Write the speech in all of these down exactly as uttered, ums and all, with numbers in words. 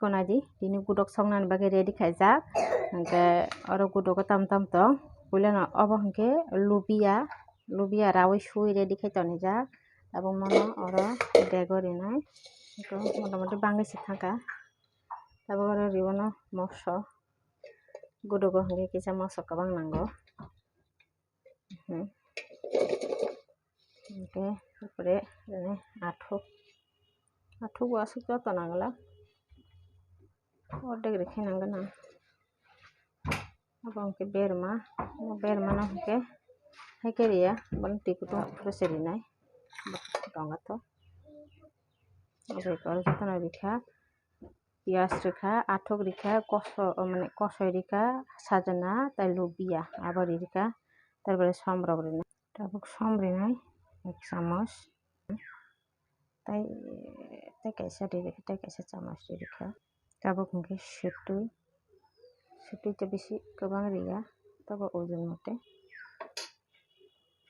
Eko naidi, tini gudok songnani bagwi ready khaijak. Hwnkhe oro gudogo tam tam tong. Puilano obo hwnkhe lubia, lubia raui sui ready khai tonijak. Tabuk mano oro bego rinai. Eko motamoti bangwi se thangkha. Tabuk oro ribono moso. Gudogo hwnkhe kisa moso kwbang nango. Hmm. Hwnkhe, tarpore, eh, athuk. Athuk bo aswk joto nangla. Ordek rikhe nangana. Abo hwnkhe berma. Bo bermano hwnkhe, haikhe riya. Bono twi kutung kutung se rinai. Bo tongo to. Abo jotono rikha. Piyaj rikha, athuk rikha, koso-, mane kosoi rikha, sajana, tai lubia, abo ri rikha, tarpore som rok rinai. Tabuk som rinai, ek chamos, tai, tai kaisa ri rikha, tai kaisa chamos ri rikha. Tabuk hwnkhe sutui, sutui to bisi kwbang riya, tobo ojon mote.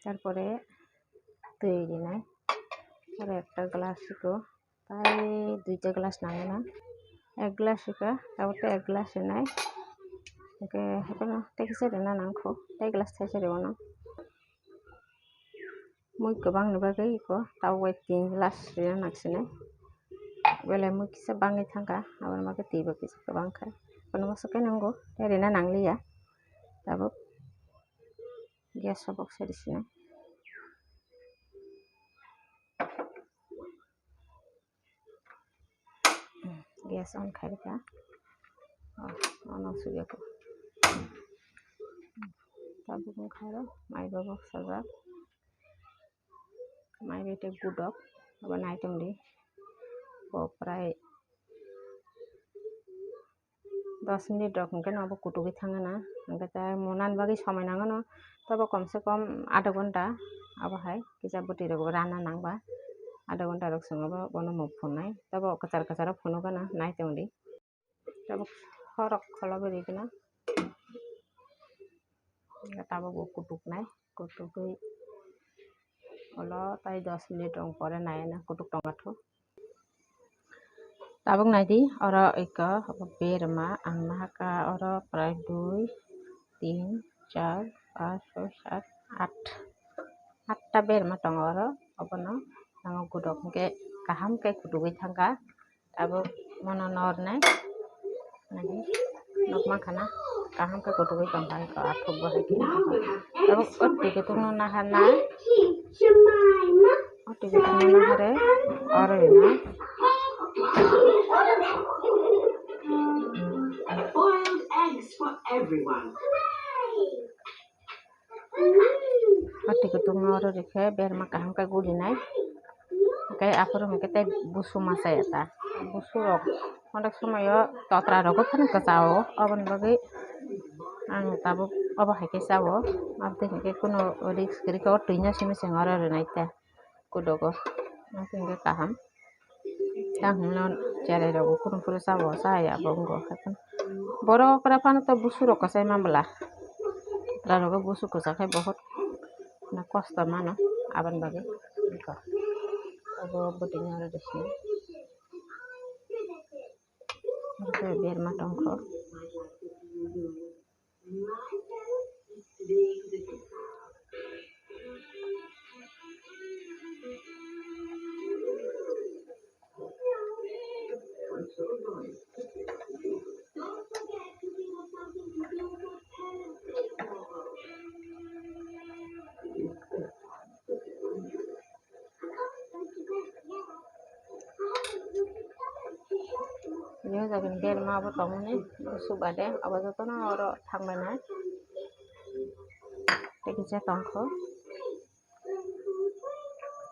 Tarpore twi rinai, aro ekta glass iko, tai duita glass nangna, ek glass iko, tabuk tei ek glass rinai, hwnkhe haikhe tei kisa rina nangkho, tei glass thaisa riwano. Mui kwbangni bagwi iko tabuk bai tin glass rina nangsinai, belai mui kisa bangwi thangkha, aboni bagwi twi bo kisa kwbang kha, kono masa khe nango tei rina nangliya tabuk. Gas o boksa ri sina. Gas on khai rikha. Oh, ono sugya ko. Tabuk khai ro, mai bo boksa jak. Mai bete gudok, abo naitom di. Bo prai dos minute rok hwnkhe no abo kutugwi thangana, hwnkhe tai monani bagwi somoi nangano, tobo komse kom adha ghonta abo hai kisa bwtwi rok rana nangba, adha ghonta rok chwng abo bono muk phunai, tobo kwchar kwcharo phunukgana nai tongdi, tobo horok kholobo rigwna. Tabuk bo kutuknai, kutugwi ulo tai dos minute rok pore naina kutuk tongma thung. Tabuk naidi oro eko berma ang nahaka oro prai dui, tin, char, panch, choi, sat, aat, atta berma tongo oro, obono ang gudok hwnkhe kaham khe kutugwi thangkha. Tabuk mono nornai. Nai, nok mankha na, kaham khe kutugwi tongkha, eko athuk bo hai khe. Tabuk o twi kutung no nahar na. O twi kutung no nahar e, oro rina. Boiled eggs for everyone. Hati kutung oro rikhe berma kaham khe gulinai. Hwnkhe aphuru hwnkhe tei busu masa ya ta. Busu rok onek somoyo totra rogo phano kwchao. Aboni bagwi ang tabuk obo hai khe chao. Aboni hwnkhe kunu risk kwrwi khe o twino simi seng oro rwnai ta. Kudogo. Hwnkhe kaham. Tang hwnwi cherai rok bo phuru phuru chao, cha ya bo wngo. Borok okra phano to busu rok kwchai man bwla. Okra rogo busu kwchak khe bohot kosto mano aboni bagwi. Obo bwtwi ni oro de sini. Berma tongkho. Tini o jaga ni berma bo tongmani busu baade abo jotono oro thanglainai tei kisa tongkho.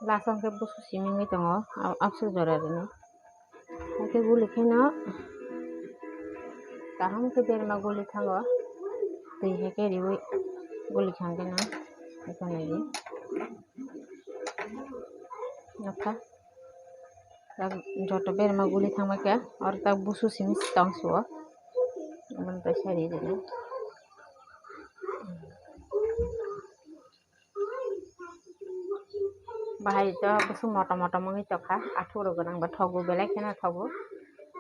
Last o hwnkhe busu simi wngwi tongo, absuk jora rwino. Hakhe guli kheno kaham khe berma guli thango, twi hai khe riui guli thangkhe no. Nukha, joto berma guli thangma khe oro tak busu simi tong suo, aboni kaisa ri rwino. Bahai to busu motom motom wngwi tongkha, athuk rok gwnang bo thogo, belai kheno thogo.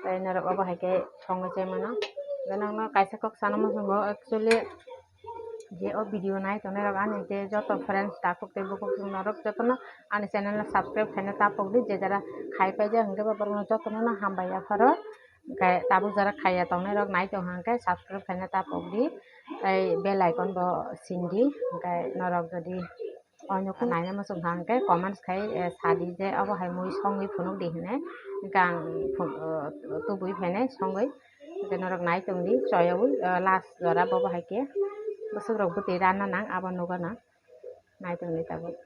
Tei norok obo hai khe songwi chai mano. Tei nokno kaisa kok sana muchungo, actually, je o video nai tongnai rok ani je joto friends takhuk tei bukhuk chwng norok jotono ani channel no subscribe khaina ta pokdi, je jara khai paijak hwnkhe bo borokno jotono no hambai yapharo. Hwnkhe tabuk jara khaiya tongnai rok nai tong hwnkhe subscribe khaina ta pokdi, tei bell icon bo sindi, hwnkhe norok jodi Oino khe naina muchung kha hwnkhe comments khai, eh, sadi je obo hai mui songwi phunuk di hinwi. Hwnkhe ang phun-, eh, tubui phainai songwi. Hwnkhe norok nai tongdi choyaui, eh, last jora bobo hai khe bwswk rok bwtwi ranna nang abo nukgana. Nai tongdi tabuk.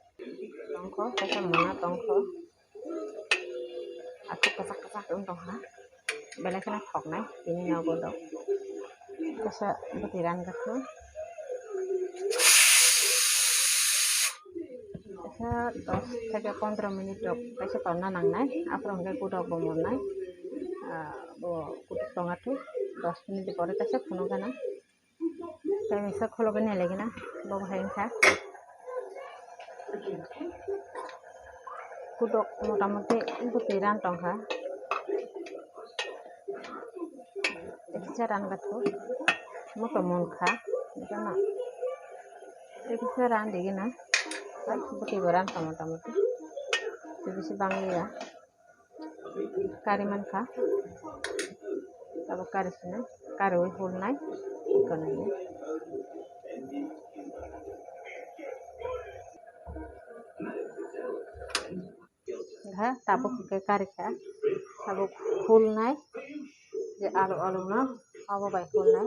Tongkho, kaisa mona tongkho. Aswk kwchak kwchak wng tongkha. Belai kheno thoknai tini nogo dok. Kaisa bwtwi ran gakha. Kaisa dos theke pondro minute rok kaisa torna nangnai. Aphuru hwnkhe gudok bo monnai. Ah, bo gudok tonga thik dos minute pore kaisa phunuk gana. Tei misa khulugwi nailai gana, bo bo hai wngkha. Kudok motamuti bwtwi ran tongkha. Tei kisa ran gakha, moto munkha, tei kisa ran di gana, bwtwi bo ran tong motamuti, tei bisi bang liya. Kari mankha. Tabuk kari swnwi, kariui hulnai. Ha, tabuk hwnkhe kari kha. Tabuk hulnai. Je alu, alu no abo bai hulnai.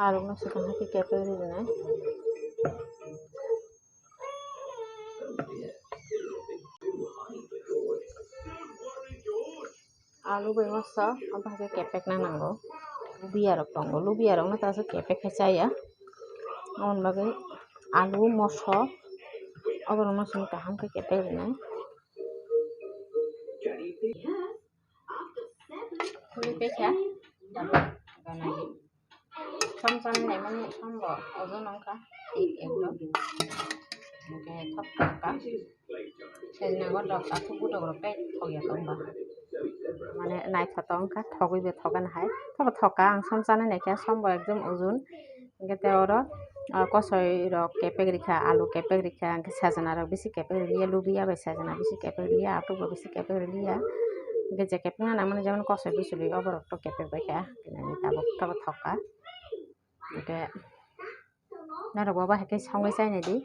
Alu no swkang hai khe kepeng rinai. Alu bai moso, obo hai khe kepekna nango. Lubiya rok tongo, lubiya rokno ta aswk kepek khe chaya. Aboni bagwi alu, moso, oborokno chwng kaham khe kepek rwnai. Khulwi pekha. Som chana naimani sombo ojon wngkha, ek, ek dok. Hwnkhe thok thok kha. Sejna go dok, athuk budok rok tei thok ya tongba. Mane naithotok wngkha, thogwi bo thok gana hai. Thobo thok kha, ang som chana naikha, sombo ekdom ojon. Hwnkhe tei oro, ah, kosoi rok kepek rikha, alu kepek rikha, hwnkhe sejna rok bisi kepek riliya, lubiya bai sejna bisi kepek riliya, athuk bo bisi kepek riliya. Hwnkhe je kepekna nangmani jemon kosoi bichwlwi oborok to kepek baikha, tabuk thobo thok kha. Hwnkhe norok bo bahai khe songwi chainai di,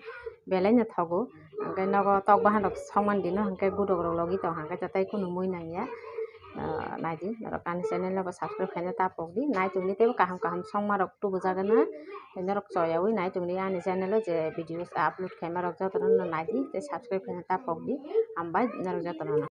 belai no thogo. Hwnkhe nogo tok bahan rok songmani di no, hwnkhe gudok rok logi tong, hwnkhe tei kunu mui nangya. Ah, naidi, norok ani channel no bo subscribe khaina ta pokdi, nai tongdi teibo kaham kaham songma rok tubujagana. Norok choyaui nai tongdi ani channel o je videos upload khaima rok jotono no naidi tei subscribe khaina ta pokdi. Hambai norok jotono no.